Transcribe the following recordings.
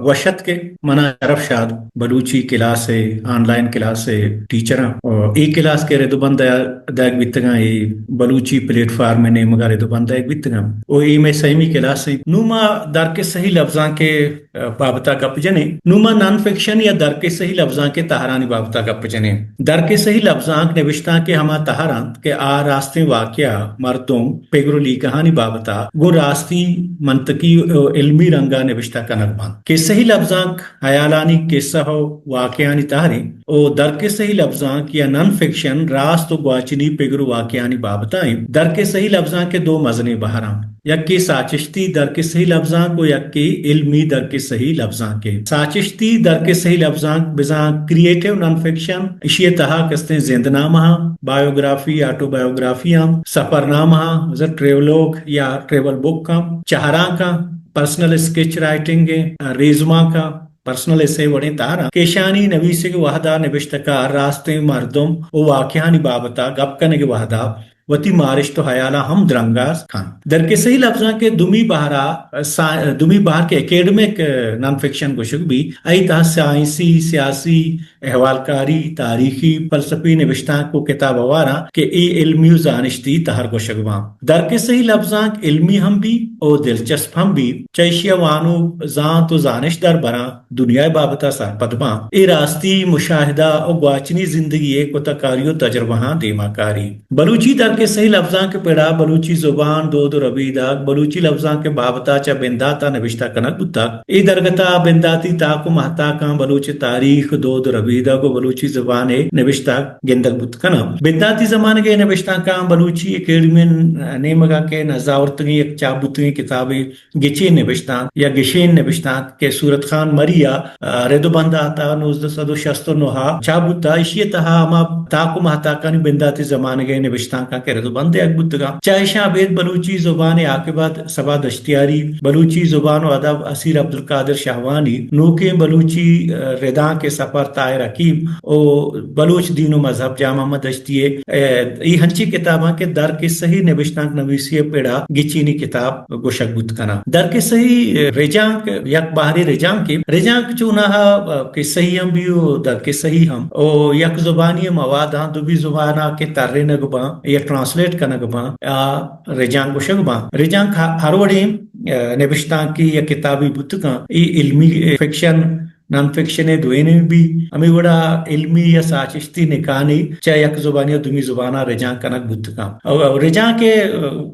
وش اتک کہ منا شرف شاد بلوچی کلاس ءِ، آن لائن کلاس ءِ ٹیچراں، او اے کلاس کہ رد و بند دئیگ بیتگاں، اے بلوچی پلیٹ فارم ءِ نیمگ ءَ رد و بند دئیگ بیتگاں۔ او اے مئے سیمی کلاس ایں۔ نوں ما درکسہی لبزانک ءِ بابت ءَ گپ جنیں۔ نوں ما نان فکشن یا درکسہی لبزانک ءِ تہرانی بابت ءَ گپ جنیں۔ درکسہی لبزانک نبشتانک ءِ ہما تہر انت کہ آ راستیں واقعہ، مردم، پگر و لیکہانی بابت ءَ گوں راستی، منطقی و علمی رنگ ءَ نبشتہ کنگ بنت۔ کسہی لبزانک ہیالانی کسہ و واقعہانی تہر انت و درکسہی لبزانک یا نان فکشن راست و گواچنی پگر و واقعہانی بابت ءَ انت۔ درکسہی لبزانک ءِ دو مزنیں بہر انت۔ یکے ساچشتی درکسہی لبزانک و یکے علمی درکسہی لبزانک انت۔ ساچشتی درکسہی لبزانک بزاں کریئیٹو نان فکشن، ایشی ءِ تہا کستیں زندنامہاں، بایوگرافی، آٹوبایوگرافیاں، سفرنامہاں، بزاں ٹریولوگ یا ٹریول بکاں، چہرانکاں، پرسنل اسکیچ رائٹنگ، ریزمانکاں، پرسنل ایسے وڑیں تہراں کہ ایشانی نویسگ ءِ وہدا نبشتہ کار راستیں مردم و واقعہانی بابت ءَ گپ کنگ ءِ وہدا وتی مارشت و ہیالاں ہم درنگاز کنت۔ درکسہی لبزانک ءِ دومی بہر ءَ سا-، دومی بہر کہ اکیڈمک نان فکشن گوشگ بیت، آئی تہا سائنسی، سیاسی، احوالکاری، تاریخی، فلسفی نبشتانک و کتاب ہوار انت کہ اے علمی و زانشتی تہر گوشگ باں۔ درکسہی لبزانک علمی ہم بیت و دلچسپ ہم بیت، چہ ایشی ءَ وانوک زانت و زانش در براں، دنیا ءِ بابت ءَ سرپد باں۔ اے راستی، مشاہدہ و گواچنی زندگی ءِ کتہ کاری و تجربہاں دیما کاری۔ بلوچی درکسہی لبزانک ءِ پڑا بلوچی زبان، دود و ربیدگ، بلوچی لبزانک ءِ بابت ءَ چہ بندات ءَ نبشتہ کنگ بوتگ۔ اے درگت ءَ بنداتی تاک و مہتاکاں بلوچ ءِ تاریخ، دود و ربیدگ و بلوچی زبان ءِ نبشتہ گندگ بوت کناں۔ بنداتی زمانگ ءِ نبشتانکاں بلوچی اکیڈمی ءِ نیمگ ءَ کہ نزاورتگیں یک چاپ بوتگیں کتابے گچین نبشتانک یا گشین نبشتانک کہ صورت خان مری ءَ، آ، رد و بند داتا، نوزدہ سد و شست و نہ ءَ چاپ بوتا۔ ایشی ءِ تہا ہما تاک و مہتاکانی بنداتی زمانگ ءِ نبشتانکاں کہ رد و بند دیگ بوتگاں۔ چہ ایشاں ابید بلوچی زبان ءِ عاقبت صبا دشتیاری، بلوچی زبان و ادب اسیر عبدالقادر شاہوانی، نوکیں بلوچی، آ، ردانک ءِ سفر طاہر حکیم و بلوچ دین و مذہب جام محمد دشتی ءِ، آ، اے ہنچیں کتاباں کہ درکسہی نبشتانک نویسی ءِ پڑا گچینی کتاب گوشگ بوت کناں۔ درکسہی رجانک یک بہرے رجانکے۔ رجانک چوناہا، آ، کسہی ہم بی و درکسہی ہم۔ او یک زبانی مواد آں، دومی زبانا کہ ترینگ باں یا ٹرانسلیٹ کنگ باں، آ رجانک گوشگ باں۔ رجانک ہ-، ہر وڑیں، آ، نبشتانکی یا کتابی بوت کن۔ اے علمی فکشن، نان فکشن ءِ دوئینیں بی، ہمے وڑا علمی یا ساچشتی نکانے چہ یک زبانی یا دومی زبانا رجانک کنگ بوت کن۔ او، او رجانک ءِ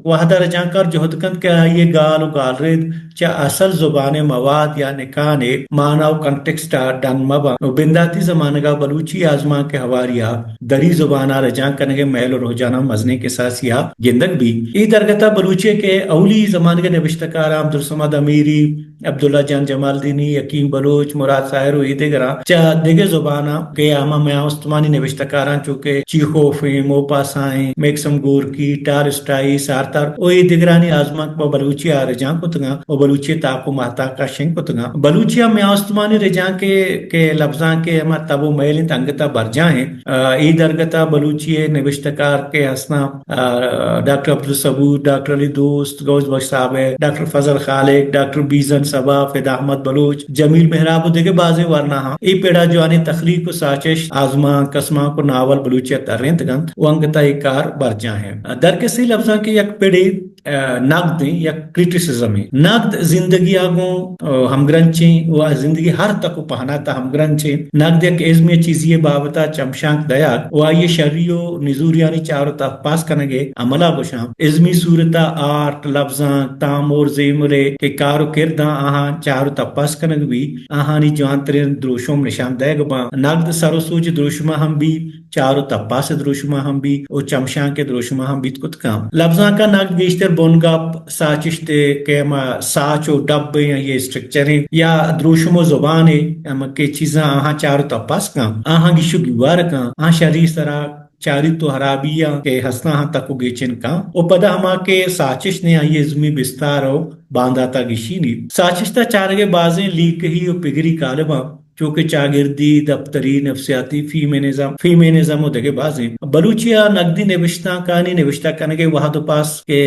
وہدا رجانکار جہد کنت کہ آئی ءِ گال و گالرد چہ اصل زبان ءِ مواد یا نکان ءِ مانا و کنٹیکسٹ ءَ ڈن مہ بنت و بنداتی زمانگ ءَ بلوچی آزمانک ءِ ہواری ءَ دری زبان ءَ رجانک کنگ ءِ مئیل و رجحان ہم مزنیں کساسے ءَ گندگ بیت۔ اے درگت ءَ بلوچی ءِ کہ اولی زمانگ ءِ نبشتہ کاراں عبدالصمد امیری، عبداللہ جان جمالدینی، حکیم بلوچ، مراد ساحر و اے دگراں چہ دگہ زباناں کہ ہما میان استمانی نبشتہ کاراں چو کہ چیخوف ایں، موپاسا ایں، میکسم گورکی، ٹالسٹائی، سارتر و اے دگرانی آزمانک پہ بلوچی ءَ رجانک کتگاں و بلوچی ءِ تاک و ماہتاک ءَ شنگ کتگاں۔ بلوچی ءِ میان استمانی رجانک ءِ کہ لبزانک ءِ ہما تب و میل انت انگت ءَ برجاہ انت۔ آ، اے درگت ءَ بلوچی ءِ نبشتہ کار کہ ہستاں، آ، ڈاکٹر عبدالصبور، ڈاکٹر علی دوست، غوث بخش صابر، ڈاکٹر فضل خالق، ڈاکٹر بیزن صبا، فدا احمد بلوچ، جمیل مہراب و دگہ بازیں ورناہاں اے پڑا جوانیں تخلیق و ساچشت، آزمانک، کسمانک و ناول بلوچی ءَ ترینتگ انت و انگت ءَ اے کار برجاہ انت۔ درکسہی لبزانک ءِ یک پڑے، آ، نگد انت، یک کریٹیسزم انت۔ نگد زندگی ءَ گوں، آ، ہمگرنچیں و زندگی ہر تک و پہنات ءَ ہمگرنچیں۔ نگد یک ازمی چیزی ءِ بابت ءَ چمشانک دئیگ و آئی ءِ شری و نزوریانی چار و تپاس کنگ ءِ عمل ءَ گوشاں۔ ازمی صورت ءَ آرٹ، لبزانک، تامر، زیمر ءِ کہ کار و کرد آں، آہاں چار و تپاس کنگ بیت، آہانی جوانتریں دروشم نشان دئیگ باں۔ نگد سر و سوج دروشم ءَ ہم بیت، چار و تپاس ءِ دروشم ءَ ہم بیت و چمشانک ءِ دروشم ءَ ہم بیت کت کن۔ لبزانک ءَ نگد گیشتر بنگپ، ساچشت ءِ کہ ہما ساچ و ڈب ایں، آئی ءِ اسٹرکچر ایں یا دروشم و زبان ءِ ہما کہ چیزاں آہاں چار و تپاس کن، آہاں گیش و گیوار کن، آہاں شری سرا چاریت و ہرابیاں کہ ہستاں آہاں تک و گیچن کن و پدا ہما کہ ساچشت ایں آئی ءِ ازمی بستار و باندات ءَ گیشینیت۔ ساچشت ءَ چارگ ءِ بازیں لیکہی و پگری کالباں چو کہ چاگردی، دپتری، نفسیاتی، فیمینزم، فیمینزم و دگہ بازیں۔ بلوچی ء نگدی نبشتانکانی نبشتہ کنگ ء وہد و پاس کہ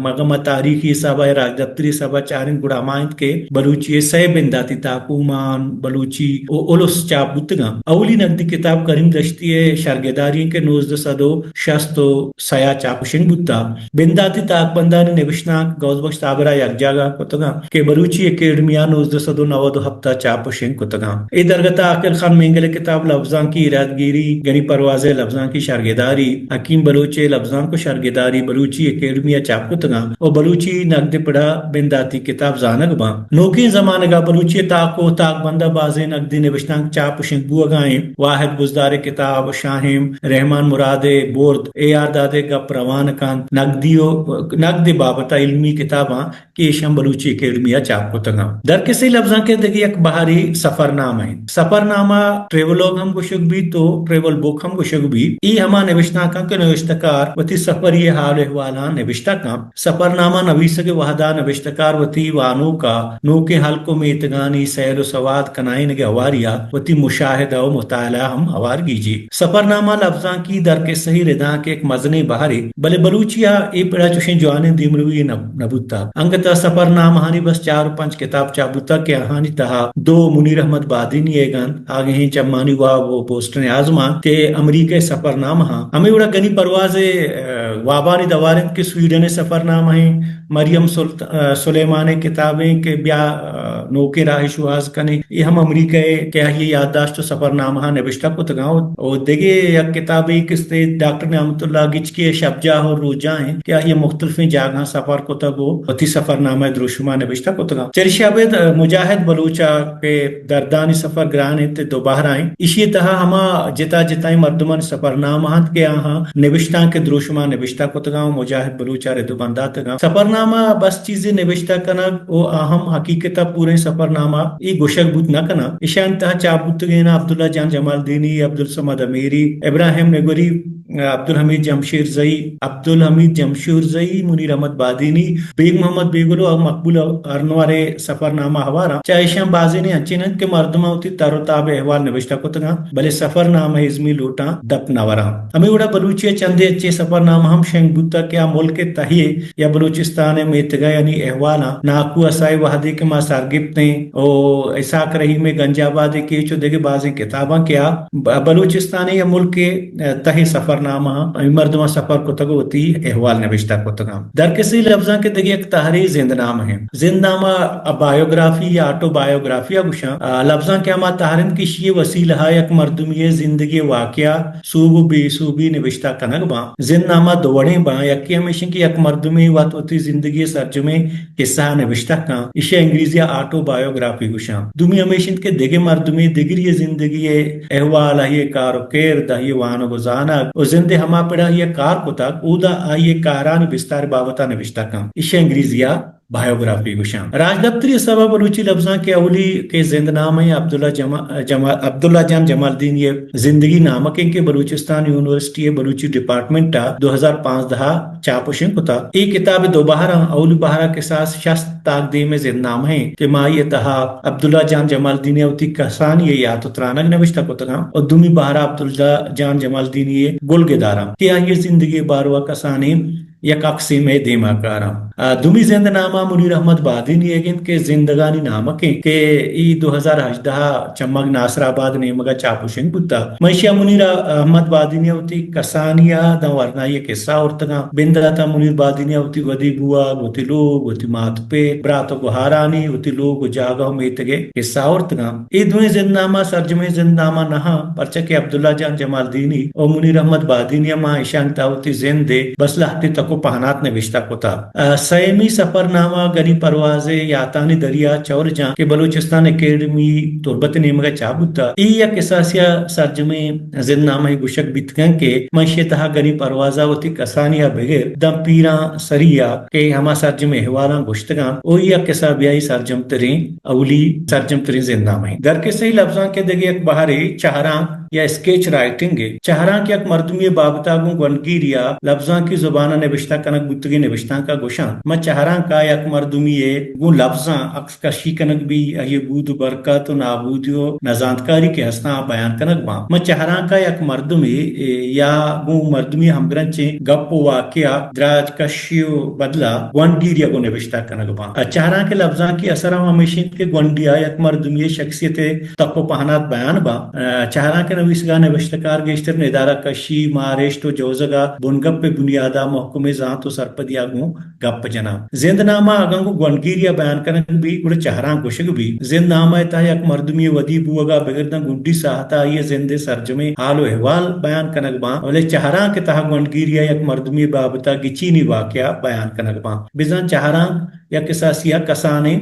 مگہ ما تاریخی حساب ء راجدپتری حساب ء چاریں گڑا ہما انت کہ بلوچی ء سئے بنداتی تاکومان، بلوچی و الس چاپ بوتگاں۔ اولی نگدی کتاب کریم دشتی ء شرگداری انت کہ نوزدہ سد و شست و سیا چاپ و شنگ بوتا۔ بنداتی تاکبندانی نبشتانک گوز بخش صابرا یک جاگہ کتگاں کہ بلوچی اکیڈمیا نوزدہ سد و نود و ہپتا چاپ و شنگ کتگاں۔ اے درگتا عاقل خان مینگل کتاب لبزانکی ارادگیری، گنی پروازے لبزانکی شرگداری، حکیم بلوچے لبزانک و شرگداری بلوچی اکیڈمیا چاپ کتگاں و بلوچی نگد پڑا بنداتی کتاب زانگ باں۔ نوکیں زمانگا بلوچی تاک و تاکبندا بازیں نگدی نبشتانک چاپ و شنگ بوگا ایں۔ واحد بزدار کتاب، شاہیم، رحمان مراد برد، اے آر داد ء گپ روان کنت، نگدی و نگد بابت ء علمی کتاباں کہ ایشاں بلوچی اکیڈمی ء چاپ کتگاں۔ در کسے لبزانک ء دگہ یک بہرے سفرنامہ انت۔ سفرنامہ ٹریولوگ ہم گوشگ بیت و ٹریول بک ہم گوشگ بیت۔ اے ہما نبشتانکاں کہ نوشتکار وتی سفری ء حال احوالاں نبشتہ کنت۔ سفرنامہ نویسگ ء وہدا نبشتکار وتی وانوکا نوکیں ہلک و میتگانی سیل و سواد کنائینگ ء ہواریا وتی مشاہدہ و مطالعہ ہم ہوار گیجی۔ سفرنامہ لبزانکی در کسہی ردانک یک مزنیں بہرے، بلے بلوچی ء اے پڑا چوشیں جوانیں دیمروی نہ، نہ بوتا۔ انگت ء سفرنامہانی بس چار و پنچ کتاب چاپ بوتا کہ آہانی تہا دو منیر احمد بادینی ء گند، آگہیں چمانی واب و بوسٹن آزمان کہ امریکہ ء سفرنامہ ہاں۔ ہمے وڑا گنی پرواز ء، ء، وابانی دوار انت کہ سویڈن ء سفرنامہ ہیں، مریم سلط-، ء، سلیمان ء کتابیں کہ بیا، ء، نوکیں راہ شوہاز کنے۔ اے ہم امریکہ ء کہ آئی ء یادداشت و سفرنامہ ہاں نبشتہ کتگاں و، و دگہ یک کتابے کہ استے ڈاکٹر نعمت اللہ گچکی ء شبجاہ و روجاہ ہیں کہ آئی ء مختلفیں جاگہاں سفر کتگ و وتی سفرنامہ ء دروشماں نبشتہ کتگاں۔ چریشی ابید، ء، مجاہد بلوچ ء کہ دردانی سفر گران انت، دو بہر انت۔ ایشی ء تہا ہما جتا جتائیں مردمانی سفرنامہ انت کہ آہاں نبشتانک ء دروشماں نبشتہ کتگاں و مجاہد بلوچ ء رد و بند داتگاں۔ سفرنامہ بس چیزے نبشتہ کنگ و آ ہم حقیقت ء پوریں سفرنامہ ای گوشگ بوت نہ کناں۔ ایشانی تہا چاپ بوتگین عبداللہ جان جمالدینی، عبدالصمد امیری، ابراہیم نگوری، عبدالحمید جمشیرزئی، عبدالحمید جمشیرزئی، منیر احمد بادینی، بیگ محمد بیگل و مقبول ارنوار ء سفرنامہ ہوار انت۔ چہ ایشاں بازینے انچین انت کہ مردماں وتی تر و تاب ء احوال نبشتہ کتگاں، بلے سفرنامہ ازمی لوٹاں دپ نہ وراں۔ ہمے وڑا بلوچی ء چندے اچیں سفرنامہ ہم شنگ بوتگ کہ آ ملک ء تہی ء یا بلوچستان ء میتگاں یعنی احوالاں ناکو اسائی وہدے کہ ما سرگپتیں او اسحاق رحیم ء گنج آباد ء کیچ و دگہ بازیں کتاباں کہ آ ب-، بلوچستان ء یا ملک ء تہ ء سفرنامہ آں، اے مردماں سفر کتگ و وتی احوال نبشتہ کتگاں۔ در کسے لبزانک ء دگہ یک تہرے زندنامہ انت۔ زندنامہ بایوگرافی یا آٹو بایوگرافی ء گوشاں۔ آ، لبزانک ء ہما تہر انت کہ ایشی ء وسیلہ ء یک مردمی ء زندگی ء واقعہ، سوب و بے سوبی نبشتہ کنگ باں۔ زندنامہ دو وڑیں باں، یکے ہمیش انت کہ یک مردمے وت وتی زندگی ء سرجمیں قصہ ء نبشتہ کن، ایشی ء انگریزی ء آٹو بایوگرافی گوشاں۔ دومی ہمیش انت کہ دگہ مردمے دگری ء زندگی ء احوال، آئی ء کار و کرد، آئی ء وانگ و زانگ و زند ء ہما پڑ ء آئی ء کار کتگ، اودا آئی ء کارانی بستار بابت ء نبشتہ کن، ایشی ء انگریزی ء بایوگرافی گوشاں۔ راجدپتری ء سبب بلوچی لبزانک ء اولی کہ زندنامہ عبداللہ جما-، جما-، عبداللہ جان جمالدینی ء زندگی نامک انت کہ بلوچستان یونیورسٹی ء بلوچی ڈپارٹمنٹ ء دو ہزار پانزدہ ء چاپ و شنگ کتگ۔ اے کتاب ء دو بہر آں، اولی بہر ء کساس شست تاکدیم ء زندنامہ انت کہ مائی ء تہا عبداللہ جان جمالدینی ء وتی کسانی ء یات و ترانگ نبشتہ کتگ انت و دومی بہر ء عبداللہ جان جمالدینی ء گلگدار انت کہ آئی ء زندگی ء باروا کسانیں یک عکسے مئے دیما کاراں۔ آ، دومی زندنامہ منیر احمد بادینی ئیگ انت کہ زندگانی نامک انت کہ ای دو ہزار ہژدہ ء چمگ ناصر آباد نیمگ ء چاپ و شنگ بوتگ۔ من ایشی ء منیر احمد بادینی ء وتی کسانی ء داں ورنائی ء کسہ آورتگاں۔ بنداتا منیر بادینی ء وتی ودی بوگ، وتی لوگ، وتی مات پت، برات و گہارانی، وتی لوگ و جاگہ و میتگ ء کسہ آورتگاں۔ اے دوئیں زندنامہ سرجمیں زندنامہ نہ آں، پرچا کہ عبداللہ جان جمالدینی و منیر احمد بادینی ء ماں ایشانی تہا وتی زند ء بس لہتے تک و پہنات نبشتہ کتگ۔ ء سیمی سفرنامہ گنی پرواز ء یاتانی دریا چور جان کہ بلوچستان اکیڈمی تربت ء نیمگ ء چاپ بوتگ۔ اے یک کساسے ء سرجمیں زندنامہ ء گوشگ بیت کنت کہ من ایشی ء تہا گنی پرواز ء وتی کسانی ء بگر داں پیراں سری ء کہ ہما سرجمیں احوالاں گوشتگ انت و اے یک حسابے ء سرجم تریں اولی سرجم تریں زندنامہ انت۔ در کسہی لبزانک ء دگہ یک بہرے چہرانک یا اسکیچ رائٹنگ ء۔ چہرانک یک مردمے ء بابت ء گوں گونڈگیری ء لبزانکی زبان ء نبشتہ کنگ بوتگیں نبشتانک ءَ گوشاں، ما چہرانک ءَ یک مردمی ءِ گوں لبزاں عکس کشی کنگ بی، آئی ءِ بود و برکت و نابودی و نزانتکاری کہ ہستاں، آ بیان کنگ باں۔ ما چہرانک ءَ یک مردمے، اے، یا گوں مردمی ہمگرنچیں گپ و واقعہ دراج کشی و بدلا گونڈگیری ءَ گوں نبشتہ کنگ باں۔ چہرانک ءِ لبزانکی اثر ہم ہمیش انت کہ گونڈی ءَ یک مردمی ءِ شخصیت ءِ تک و پہنات بیان باں۔ چہرانک ءِ نویسگ ءَ نبشتہ کار گیشتر ندارہ کشی، مارشت و جوزگ ءَ بنگپ ءِ بنیاد ءَ مہکمیں زانت و سرپدی ءَ گوں گپ جناں۔ زند نامہ اگاں گوں گونڈگیری ءَ بیان کنگ بیت، گڑا چہرانک گوشگ بیت۔ زند نامہ ءِ تہا یک مردمی ودی بوگ ءَ بگر داں گڈی ساہت ءَ آئی ءِ زند ءِ سرجمیں حال و احوال بیان کنگ باں، بلے چہرانک ءِ تہا گونڈگیری ءَ یک مردمی بابت ءَ گچینی واقعہ بیان کنگ باں۔ بزاں چہرانک یک اساسی ءَ کسانیں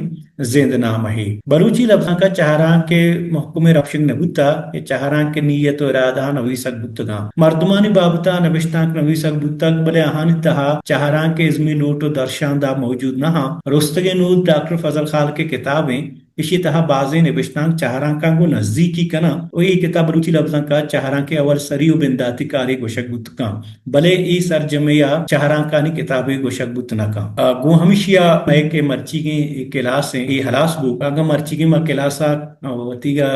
زند نامہے۔ بلوچی لبزانک ءَ چہرانک ءِ مہکمیں رپشگ نہ بوتگ، اے چہرانک ءِ نیت و ارادہ ءَ نویسگ بوتگاں۔ مردمانی بابت ءَ نبشتانک نویسگ بوتگ، بلے آہانی تہا چہرانک ءِ ازمی لوٹ و درشان داب موجود نہ آں۔ رستگیں نود ڈاکٹر فضل خالق ءِ کتابیں، ایشی تہا بازیں نبشتانک چہرانکاں گوں نزیکی کناں و اے کتاب بلوچی لبزانک ءَ چہرانک ءِ اول سری و بنداتی کارے گوشگ بوت کنت، بلے اے سرجمیں ءَ چہرانکانی کتابے گوشگ بوت نہ کنت۔ ءَ گوں ہمیشی ءَ مئے کہ مرچیگیں اے کلاس ایں، اے ہلاس بوت۔ اگاں مرچیگیں ما کلاس ءَ وتیگ ءَ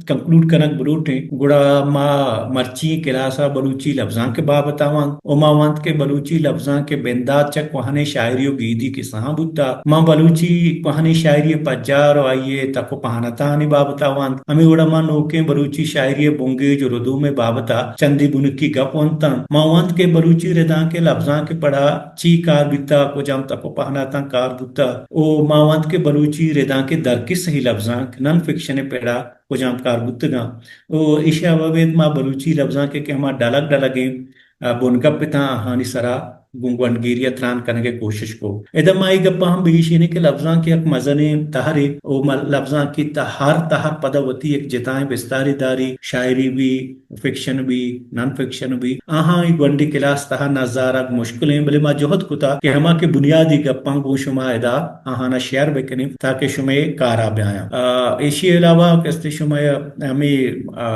کنکلوڈ کنگ بلوٹیں، گڑا ما مرچی کلاس ءَ بلوچی لبزانک ءِ بابت ءَ وانت و ما وانت کہ بلوچی لبزانک ءِ بندات چہ کوہنیں شاعری و گیدی کسہاں بوتگ۔ ما بلوچی کوہنیں شاعری ءِ پجار و آئی ءِ تک و پہنتانی بابت ءَ وانت۔ ہمے وڑ ءَ ما نوکیں بلوچی شاعری ءِ بنگیج و ردوم ءِ بابت ءَ چندے بنکی گپ ونت انت۔ ما ونت کہ بلوچی ردانک ءِ لبزانک ءِ پڑ ءَ چی کار بیتگ، کجام تک و پہناتاں کار بوتگ و ما ونت کہ بلوچی ردانک ءِ درکسہی لبزانک، نان فکشن ءِ پڑ ءَ کجام کار بوتگاں۔ و ایشی ءَ ابید ما بلوچی لبزانک ءِ کہ ہما ڈلگ ڈلگیں، ءَ، بنگپ اتاں، آہانی سرا گوں گونڈگیری ءَ تران کنگ ءِ کوشش کو۔ ادا ما اے گپ ءَ ہم بگیشینیں کہ لبزانک یک مزنیں تہرے و ما لبزانکی تہ-، ہر تہر پدا وتی یک جتائیں بستارے داری، شاعری بی، فکشن بی، نان فکشن بی، آہاں اے گونڈیں کلاس تہا نزارگ مشکل ایں، بلے ما جہد کتا کہ ہما کہ بنیادی گپاں گوں شما ادا آہانا شیئر بکنیں تاکہ شمئے کارا بیایاں۔ آ، ایشی علاوہ کستے شما ہمے، آ،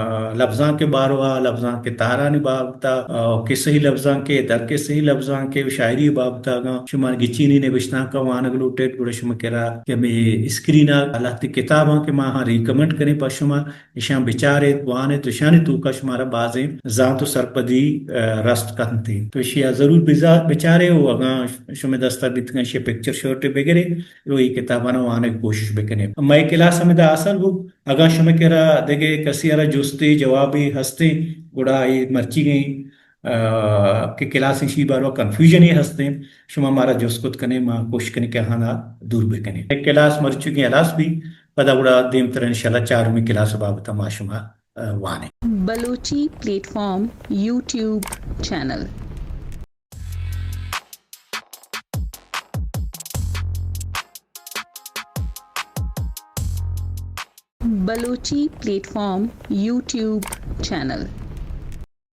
لبزانک ءِ باروا، لبزانک ءِ تہرانی بابتا، آ، کسہی لبزانک ءِ، درکسہی لبزانک ءِ و شاعری بابتا اگاں شما گچینی نبشتانک وانگ لوٹیت، گڑا شما کرا کہ ہمے اسکرین ءَ لہتے کتاباں کہ ما آہاں ریکمنڈ کنیں پہ شما، اشاں بچار ایت، وان ایت، اشانی توکا شمارا بازیں زانت و سرپدی، آ، رست کنت۔ تو اشیا ضرور بزا-، بچارے و اگاں شمئے دستا بیتگاں، اشیا پکچر شاٹ بگرے و اے کتابانا وانگ کوشش بکنے۔ مئے کلاس ہمدا آسر بو۔ اگاں شمئے کرا دگہ کسی را جستے جوابے ہستیں، گڑا اے مرچیگیں، آ، کہ کلاس اشی باروا کنفیوژنے ہستیں، شما مارا جست کت کنے، ما کوشش کنیں کہ آہانا دور بکنیں۔ اے کلاس مرچیگیں ہلاس بی، پدا گڑا دیمترا انشاءاللہ چارمی کلاس بابت ما شما، آ، وانیں۔ Balochi plate form YouTube channel. Balochi plate form YouTube channel.